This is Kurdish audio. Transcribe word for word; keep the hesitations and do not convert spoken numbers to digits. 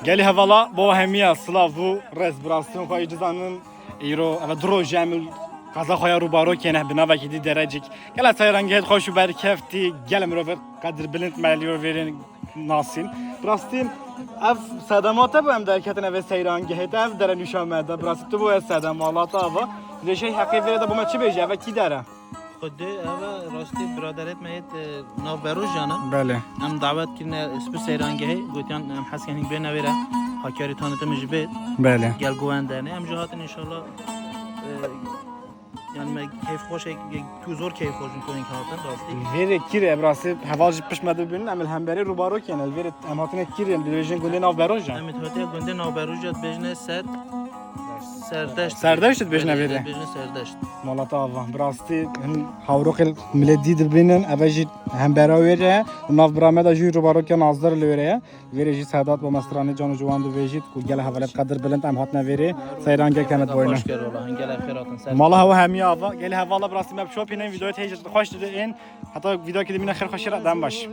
Gelî hevala bo hemiya silav û rêz, bi rastî hûn xwe jî dizanin. Îro eve du roj em li qeza xwe ya Rûbarokê ne, bi navekî dî Derecik. Gelek seyrangehê xweş û berkeftî, gelek mirovê qedirbilind me li wêrê nasîn. Bi rastî ev sedema te bû em derketin eve seyrangehê te, ev dere nûşa me de. Bi rastî tu bûye sedema, Allah te ava. Lê şey heqê vêrê de bo me çi bêje, eve kî dere? Xwedê eve rastî biraderêt me yêt, e, nav Berojan e. Belê. Em dawet kirine spir seyrangehê, gotiyan em hez kenin bêne vêre. Hakarî tanîtê min jî bê. Belê. Gel guwen dene. Em jî hatin inşallah, e, yani me keyf xweş e, tu zor keyf xweş in ku hatin rastî. Vêrê kîr e, bi rastî heval jî pişt me dibînin, em li hemberî Rûbarokê ne. Vêrê em hatine kîr e, dibêjin gundê nav Berojan. Em hatine gundê nav Berojan dibêjine ser Serdeşt. Serdeşt dibêjine vêrê. Dibêjine Serdeşt. Mala te ava. Bi rastî hin hawroqê milê dî dibînin, eve jî hembera wêrê ye. Û nav bira me de jî Rûbarokê Nazir li wêrê ye. Vêrê jî Sedat bo me stranê can û ciwan dibêjît ku gelek hevalêt qedirbilind em hatine vêrê. Seyrangehê me boyne. Xweş kir wala, hin gelek xêr hatin ser. Mala hewa hemiya ava. Gelî hevala bi rastî me bi çopînin, vîdeoyê te hêj xweş didin. Heta vîdeoyekê dimîne xêr xweşî re dem baş.